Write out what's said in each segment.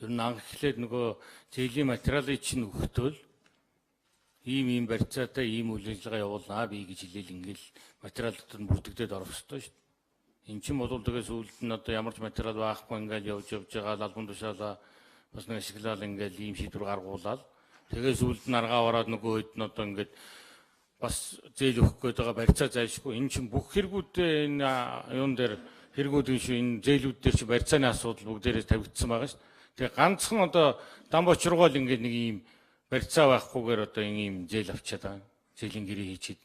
Ер нь анх эхлээд нөгөө зээлийн материалыг чинь өгөхдөө л ийм барьцаатай ийм үйл ажиллагаа явуулнаа би гэж хэлээл ингээл материал дотор нь бүртгэгдээд орох ёстой шүү дээ. Эн чинь бол тэгээ сүүлд нь одоо ямар ч материал байхгүй ингээл явж явж байгаа албан тушаалаа бас нэг ашиглаад ингээл ийм шийдвэр гаргуулаад тэгээ сүүлд нь аргаа бараад нөгөө хэд нь одоо ингээд бас зээл өгөх гээд байгаа барьцаа зайлшгүй. Энэ чинь бүх хэрэгүүдээ энэ юун дээр хэрэгүүдийн шүү энэ зээлүүд дээр чи барьцааны асуудал бүгдээрээ тавигдсан байгаа шүү. Тэгээ ганцхан одоо Дамбочиргоол ингээд нэг ийм барьцаа байхгүйгээр одоо ийм зээл авчаад байгаа. Зээлийн гэрээ хийчихэд.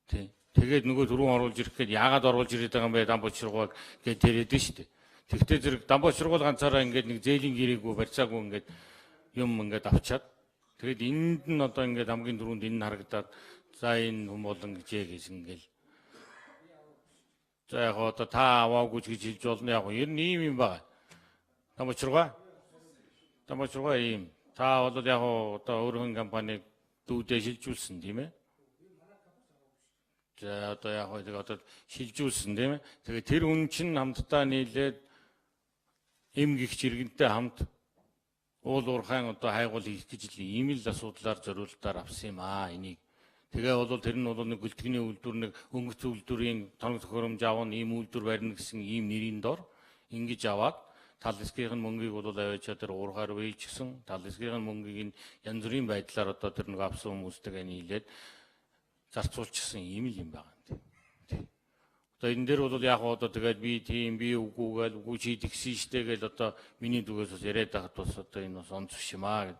Тий. Тэгээд нөгөө түрүүн оруулж ирэх гээд яагаад оруулж ирээд байгаа юм бэ Дамбочиргоог гэж яриад шүү дээ. Тэгтээ зэрэг Дамбочиргоол ганцаараа ингээд нэг зээлийн гэрээгүй барьцаагүй ингээд юм ингээд авчаад тэгээд энд нь одоо ингээд хамгийн түрүүнд энэ харагдаад за энэ хүм болон гэжээ гэж ингээл за яг одоо та аваагүй ч гэж хэлж болно, яг ер нь ийм юм байгаа. Дамбочиргоо ийм та бол яг одоо өөрийнхөө компаниг дүүдээ шилжүүлсэн тийм ээ. За одоо яг нэг одоо шилжүүлсэн тийм ээ. Тэгээд тэр хүн чинь хамтдаа нийлээд эм гихч иргэнтэй хамт уул уурхайн одоо хайгуул хийх гэж л ийм л асуудлаар зориултаар авсан юм аа энийг. Тэгээ бол тэр нь бол нэг гөлтгний үйлдвэр, нэг өнгөц үйлдвэрийн тоног төхөөрөмж аавна, ийм үйлдвэр барина гэсэн ийм нэрийн дор ингэж аваад тал хэсгийнх нь мөнгийг бол аваачаа тэр уурхаар вэйжсэн, тал хэсгийнх нь мөнгийг нь янз бүрийн байдлаар одоо тэр нэг авсан хүмүүстэйгээ нийлээд зарцуулчихсан ийм л юм байгаа юм. Тий. Одоо энэ дээр бол яг одоо тэгээд би тийм би үгүй гээл үгүй чи тэгсэн штэ гээл одоо миний зүгээс бас яриад байхад бас одоо энэ бас онц биш юм аа гэд.